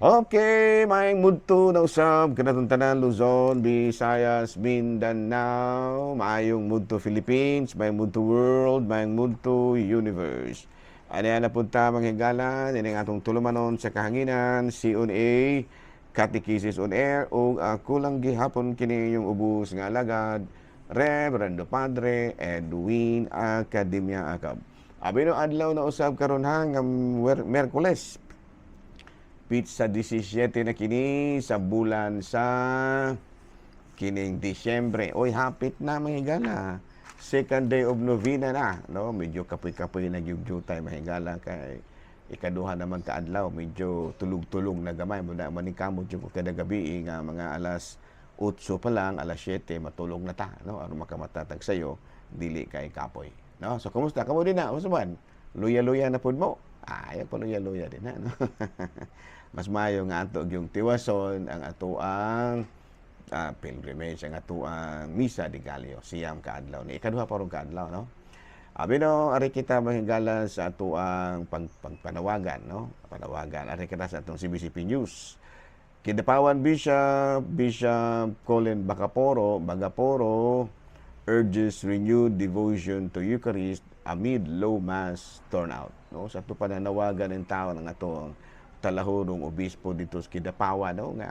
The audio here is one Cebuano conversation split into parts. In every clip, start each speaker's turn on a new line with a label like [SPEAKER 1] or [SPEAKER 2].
[SPEAKER 1] Okay, maayong mudto na usab kanatong tanan, Luzon, Visayas, Mindanao, maayong mudto Philippines, maayong mudto world, maayong mudto universe. Ani na punta, mga higala, ini ang atong tulumanon sa kahanginan, C on A, Catechesis on Air, ug ako lang gihapon kini yung ubos nga alagad, Reverendo Padre Edwin Academia Acab. Abi no adlaw na usab karon ha nga Miyerkules, petsa 17 na kini sa bulan sa kining Disyembre. Oy, hapit na, mga higala. Second day of novena na, no? Medyo kapoy-kapoy na gyud jutay, mga higala, kay ikaduha naman kaadlaw, medyo tulog-tulog na gamay mo na manikamot jud ko kada gabi nga mga alas 8 pa lang, alas 7 matulog na ta, no? Aron makamata tag sayo, dili kay kapoy, no? So kumusta kamo din na? Kumusta man? Luya-luya na pud mo? Ayaw pa luya-luya din na, no? Mas maayo nga ato yung tiwason ang atoang pilgrimage, ang atoang Misa de Gallo, 9 ka adlaw ni ikaduha pa ron kaadlaw, no? Abi no, ari kita, mga higala, sa atoang pagpanawagan, no? Panawagan. Ari kita sa atong CBCP News. Kidapawan Bishop, Bishop Colin Bagaporo urges renewed devotion to Eucharist amid low mass turnout. No? Sa ato pananawagan ng tao ng atong talahurong obispo dito sa Kidapawan, no? Nga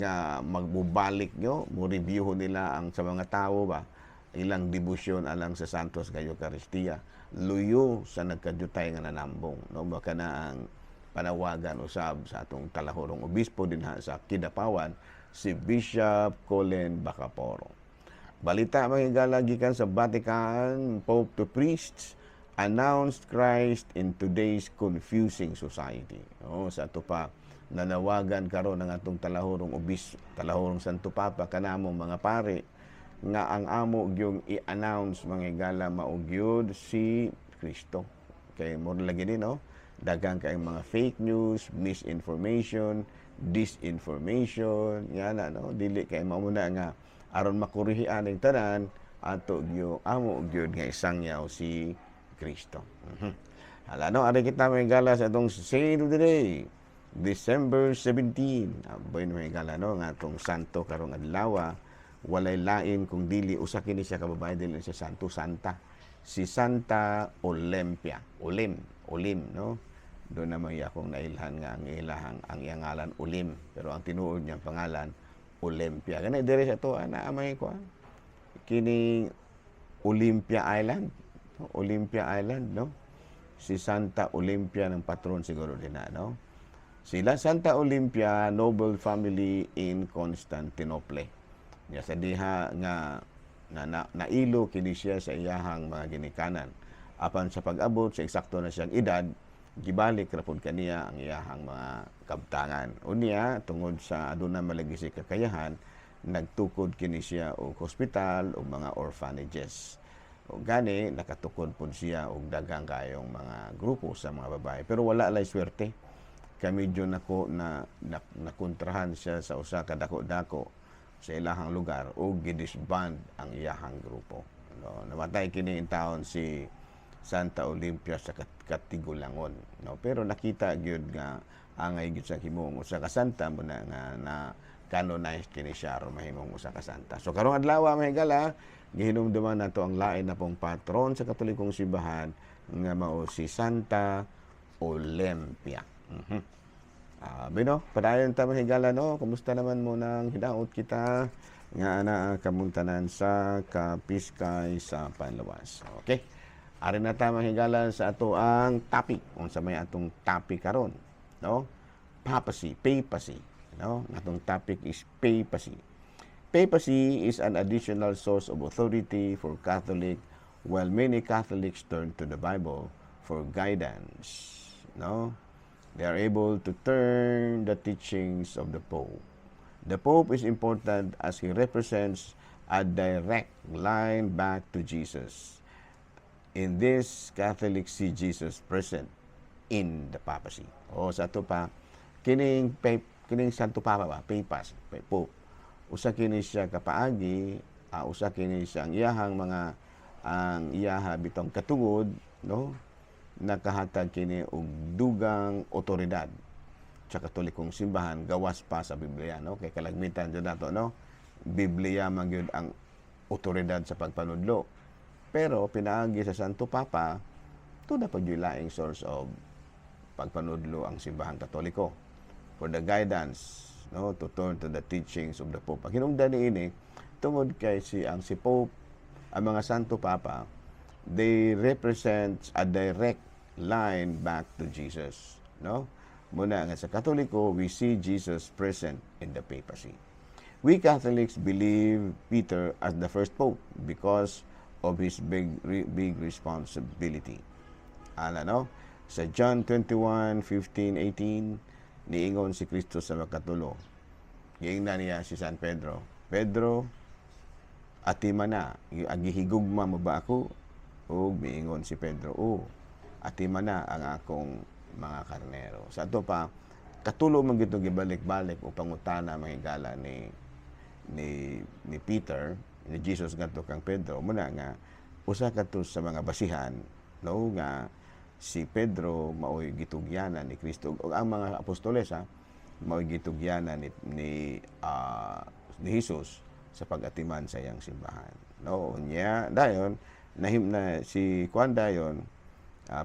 [SPEAKER 1] nga magbubalik nyo, mo review nila ang sa mga tao ba ilang debosyon alang sa Santos nga Eucharistia luyo sa nagkadyutay nga nanambong, no? Baka na ang panawagan usab sa atong talahurong obispo dinha sa Kidapawan, si Bishop Colin Bacaporo. Balita, mga higala, gikan sa Vatican, Pope to priests, "Announced Christ in today's confusing society." Oh, sa ato pa nanawagan karon ang atong talahurong obis, talahurong Santo Papa kanamong mga pare nga ang amo gyung i-announce, mga higala, mao gyud si Kristo. Kay mo lagi din, no? Daghang kay mga fake news, misinformation, disinformation, yan na, no? Dili kay mao na nga aron makurihi aning tanan ato gyud amo gyud nga isangyaw si Kristo. Hala no, ari kita, mga higala, sa atong saint of the day. December 17. Aboy no, mga higala, no, nga atong santo karong adlaw walay lain kung dili usa kini siya ka babae, dili siya santo, santa. Si Santa Olympia. Olim, Olim, no? Doon naman akong nailhan nga ang ilahang ang iyang ngalan Olim, pero ang tinuod niyang pangalan Olympia. Gani dire sa to ana may ko kining Olympia Island. No? Olympia Island, no? Si Santa Olympia ng patron siguro din na, no? Sila Santa Olympia, noble family in Constantinople. Nya sa diha nga na nailo kini siya sa iyahang mga ginikanan. Apan sa pag-abot sa eksakto na siyang edad, gibalik ra pud kaniya ang iyahang mga kabtangan. Unya, tungod sa aduna malagi si kakayahan, nagtukod kini siya og hospital o mga orphanages. O gani nakatukod pud siya og daghang kayong mga grupo sa mga babae. Pero wala lay swerte. Kay medyo nako na nakontrahan siya sa usa ka dako-dako sa ilahang lugar o gidisband ang iyahang grupo. No, namatay kini in taon si Santa Olympia sa Katigulangon. No, pero nakita gyud nga angay gyud sa himong usa ka santa mo na nga na canonized kini siya aron mahimong usa ka santa. So karong adlaw, mga higala, gihinumduman nato ang lain na pong patron sa Katolikong simbahan nga mao si Santa Olympia. Bino, padayon ta, mga higala, no. Kumusta naman mo nang hidaot kita nga ana kamuntanan sa kapiskay sa panlawas? Okay. Ari na ta, mga higala, sa ato ang topic. Unsa may atong topic karon, no? Papacy, papacy, no? Atong topic is papacy. Papacy is an additional source of authority for Catholic, while many Catholics turn to the Bible for guidance, no? They are able to turn the teachings of the Pope. The Pope is important as he represents a direct line back to Jesus. In this, Catholics see Jesus present in the papacy. O sa ato pa, kining Santo Papa ba, Papas, Pope. Usa kini siya kapaagi, usa kini siya ang iyahang mga ang iyaha bitong katungod, no? Nakahatag kini og dugang otoridad. Sa Katolikong simbahan gawas pa sa Biblia, no? Kay kalagmitan jud nato, no, Biblia man gyud ang otoridad sa pagpanudlo, pero pinaagi sa Santo Papa to na pag laing source of pagpanudlo ang Simbahang Katoliko for the guidance, no, to turn to the teachings of the Pope. Ang hinungdan niini tungod kay si Pope, ang mga Santo Papa, they represent a direct line back to Jesus, no? Muna nga sa Katoliko, we see Jesus present in the papacy. We Catholics believe Peter as the first pope because of his big responsibility. Ana, no? Sa John 21, 15, 18, niingon si Kristo sa makatulo. Giingnan niya si San Pedro, "Pedro, atima na, gihigugma mo ba ako?" Ug miingon si Pedro, "Oh, atima na ang akong mga karnero." Sa ato pa, katulo man gyud gibalik-balik o pangutana, mga higala, ni Peter, ni Jesus ngadto kang Pedro. Muna nga usa kadto sa mga basihan, no, nga si Pedro maoy gitugyanan ni Kristo ug ang mga apostoles ha maoy gitugyanan ni Jesus sa pag-atiman sa iyang simbahan, no? Unya dayon nahim na si kuan, dayon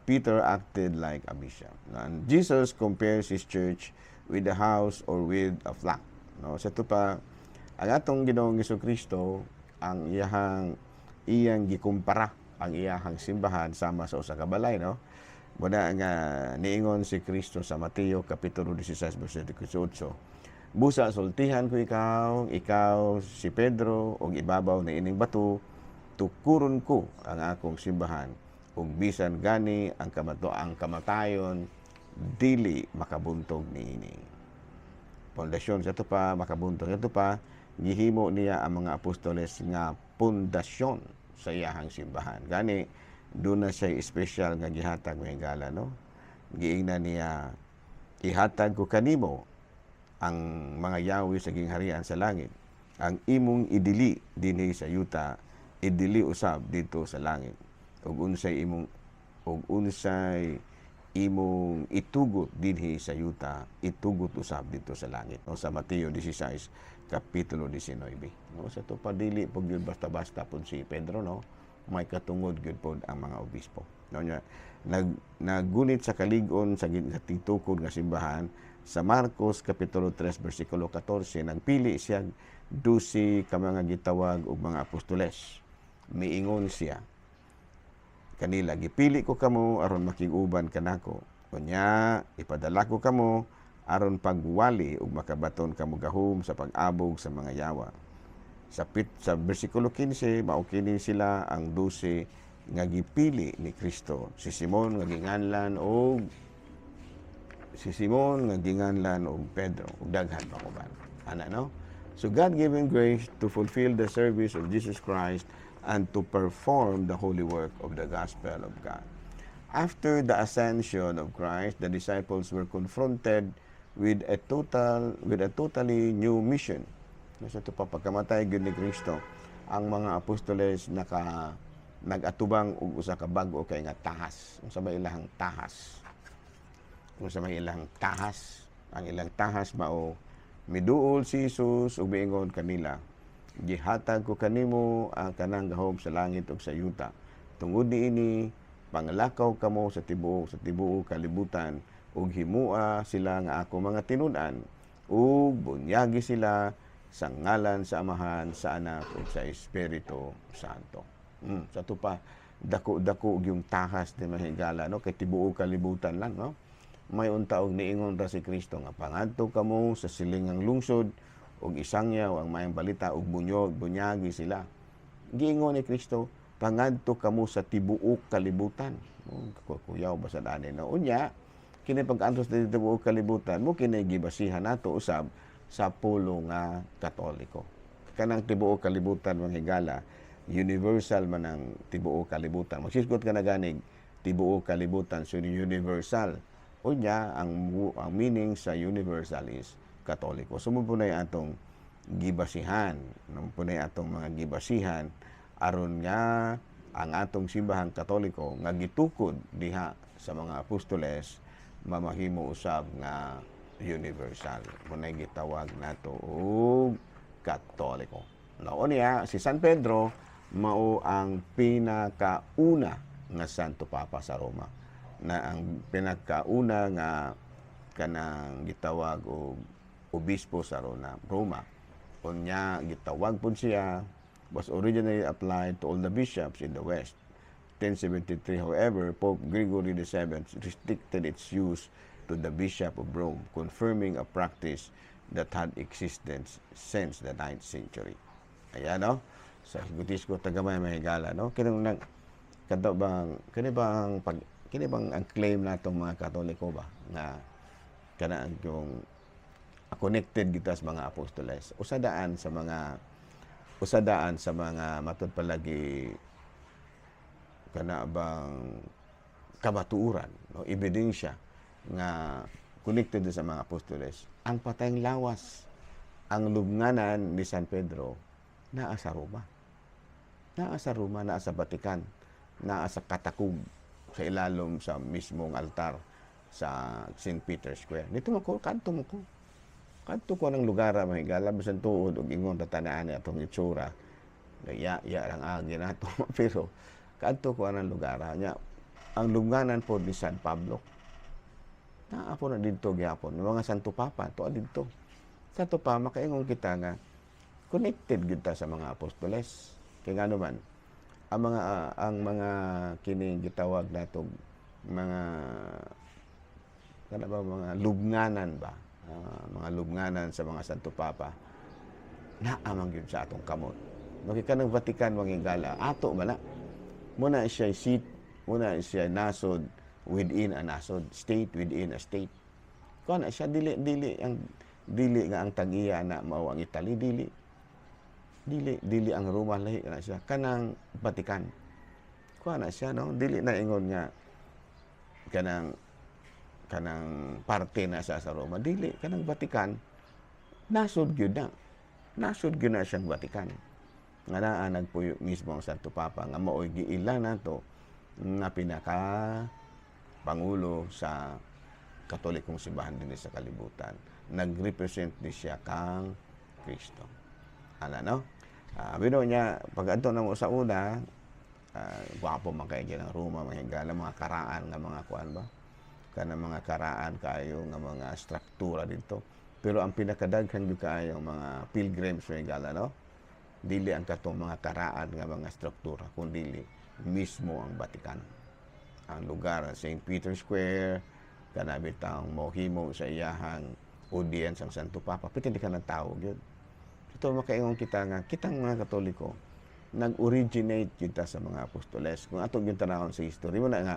[SPEAKER 1] Peter acted like a bishop. And Jesus compares his church with a house or with a flock. No, sa ito pa, ang atong Ginoong Kristo, ang iyang gikumpara ang iyahang simbahan sama sa usa ka balay, no? Muna nga niingon si Kristo sa Mateo kapitulo 16 bersikulo 18, "Busa sultihan ko ikaw, ikaw si Pedro, ug ibabaw na ining bato tukuron ko ang akong simbahan, ug bisan gani ang kamatayon dili makabuntog niini." Pundasyon sa ito pa, makabuntog sa ito pa, gihimo niya ang mga apostoles nga pundasyon sa iyahang simbahan. Gani, doon na siya espesyal nga gihatag, mga higala, no? Giingnan niya, "Ihatag ko kanimo ang mga yawi sa gingharian sa langit. Ang imong idili dinhi sa yuta, idili usab dito sa langit. Ug unsay imong itugot dinhi sa yuta, itugot usab dito sa langit." No, sa Mateo 16 kapitulo 19. No, sa to padili pud gyud basta-basta pud si Pedro, no. May katungod gyud pod ang mga obispo. No nya naggunit sa kalig-on sa titukod nga simbahan sa Marcos kapitulo 3 bersikulo 14, nagpili siya 12 ka mga gitawag og mga apostoles. Miingon siya kanila, "Gipili ko kamo aron makig-uban kanako. Unya ipadala ko kamo aron pagwali ug makabaton kamo gahom sa pag-abog sa mga yawa." Sa bersikulo 15, mao kini sila ang 12 nga gipili ni Kristo: Si Simon nga ginganlan og Pedro ug daghan pa uban. Ana, no? So God gave him grace to fulfill the service of Jesus Christ and to perform the holy work of the gospel of God. After the ascension of Christ, the disciples were confronted with a totally new mission. Sa ito pa, pagkamatay gyud ni Kristo, ang mga apostoles nag-atubang og usa ka bag-o kay nga tahas. Unsa may ilahang tahas? Unsa may ilang tahas? Ang ilang tahas mao miduol si Jesus ug miingon kanila, "Gihatag ko kanimo ang kanang gahom sa langit ug sa yuta. Tungod niini, panglakaw kamo sa tibuok kalibutan ug himua sila nga ako mga tinud-an ug bunyagi sila sa ngalan sa Amahan, sa Anak ug sa Espiritu Santo." Sa to pa, dako-dako yung tahas ni, mga higala, no, kay tibuok kalibutan lang, no? May unta og niingon ra si Kristo nga pangadto kamo sa silingang lungsod ug isangyaw ang maayong balita ug bunyagi sila. Giingon ni Kristo, pangadto kamo sa tibuok kalibutan. Oh, kuyaw ba sa dani, no? Unya, kini pag-antos sa tibuok kalibutan mo kini gibasihan nato usab sa pulo nga Katoliko. Kanang tibuok kalibutan, mga higala, universal man ang tibuok kalibutan. Magsisgot ka na ganig tibuok kalibutan, so universal. Unya, ang meaning sa universal is Katoliko. So, mo po atong gibasihan. No po atong mga gibasihan aron nga ang atong Simbahang Katoliko nga gitukod diha sa mga apostoles mamahimo usab nga Universal. Mao gitawag nato og Katoliko. Noon niya, si San Pedro mao ang pinakauna nga Santo Papa sa Roma. Na ang pinakauna nga kanang gitawag og obispo sa Roma. Unya gitawag pud siya, was originally applied to all the bishops in the West. 1073, however, Pope Gregory VII restricted its use to the Bishop of Rome, confirming a practice that had existed since the 9th century. Ayan, no? Sa gutis ko tagamay, mga higala, no? Kini nang kadto bang kini bang pag kini bang ang claim natong mga Katoliko ba nga kana ang yung connected kita sa mga apostoles? Usa daan sa mga matud palagi kana bang kamatuoran, no, ebidensya nga connected sa mga apostoles, ang patayng lawas, ang lubnganan ni San Pedro naa sa Roma, naa sa Roma, naa sa Vatican, naa sa catacomb sa ilalom sa mismong altar sa St. Peter's Square. Dito mo ko kadto mo ko kadto ko ng lugar, mga higala, bisan tuod og ingon tatanaan ni atong itsura, ya ya lang agi nato, pero kadto ko anang lugar nya. Ang lubnganan po ni San Pablo naa po na didto gihapon. Mga Santo Papa to didto. Sa to pa makaingon kita nga connected gyud ta sa mga apostoles, kay ngano man ang mga kining gitawag nato mga kana ba, mga lubnganan ba, mga lubnganan sa mga Santo Papa, naa man gyud sa atong kamot. Makita ng Vatican, mga higala, ato man na. Muna siya seat, muna siya nasod within a nasod, state within a state. Kuan na siya, dili dili ang dili nga ang tag-iya na mao ang Italy, dili. Dili dili ang Roma, lahi na siya kanang Vatican. Kuan na siya, no, dili na ingon nga kanang kanang parte na siya sa Roma, dili. Kanang Vatican, nasod gyud na. Nasod gyud na siyang Vatican. Nga naa nagpuyo mismo ang Santo Papa nga mao'y giila nato nga pinaka pangulo sa Katolikong simbahan dinhi sa kalibutan. Nag-represent ni siya kang Kristo. Ana, no? Bino niya, pag adto na mo sa una, gwapo man kay ng Roma, mga higala, mga karaan nga mga kuan ba? Kana mga karaan kayo nga mga struktura dito. Pero ang pinakadaghan gyud kaayo mga pilgrims, mga higala, no? Dili ang katong mga karaan nga mga struktura, kundi mismo ang Vatican. Ang lugar, St. Peter's Square, kana bitang mohimo sa iyahang audience ang Santo Papa, piti di ka ng tao gyud. Ito makaingon kita nga kitang mga Katoliko nag-originate kita sa mga apostoles. Kung ato gyud tanawon sa history mo na nga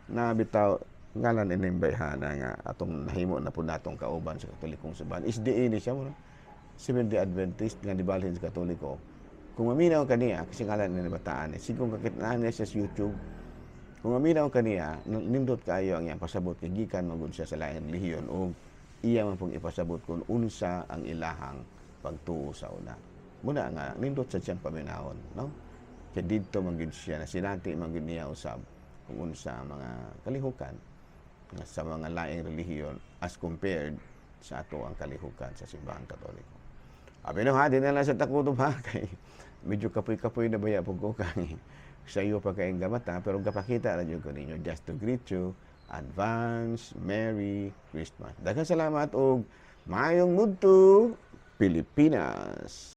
[SPEAKER 1] na bitaw ngalan ining bayhana nga atong nahimo na pud natong kauban sa Katolikong simbahan. SDA ni siya mo, no? Seventh-day Adventist nga nibalhin sa Katoliko. Kung maminaw kaniya, kasi ngalan ni bataan, eh, sigong kakitaan niya siya sa YouTube. Kung maminaw kaniya, nindot kaayo ang iyang pasabot kay gikan man gud siya sa laing relihiyon o iya man pong ipasabot kung unsa ang ilahang pagtuo sa una. Muna nga nindot sa siyang paminawon, no? Kay didto man gyud siya na sinati man gyud niya usab kung unsa ang mga kalihukan nga sa mga laing relihiyon as compared sa ato ang kalihukan sa Simbahang Katoliko. Abi no ha, di na lang sa takutom ha, kay medyo kapoy-kapoy na baya po ko kay sa iyo pa kayong gamata, pero gapakita ra jud ko ninyo just to greet you advance Merry Christmas. Daghang salamat og maayong mudto, Pilipinas.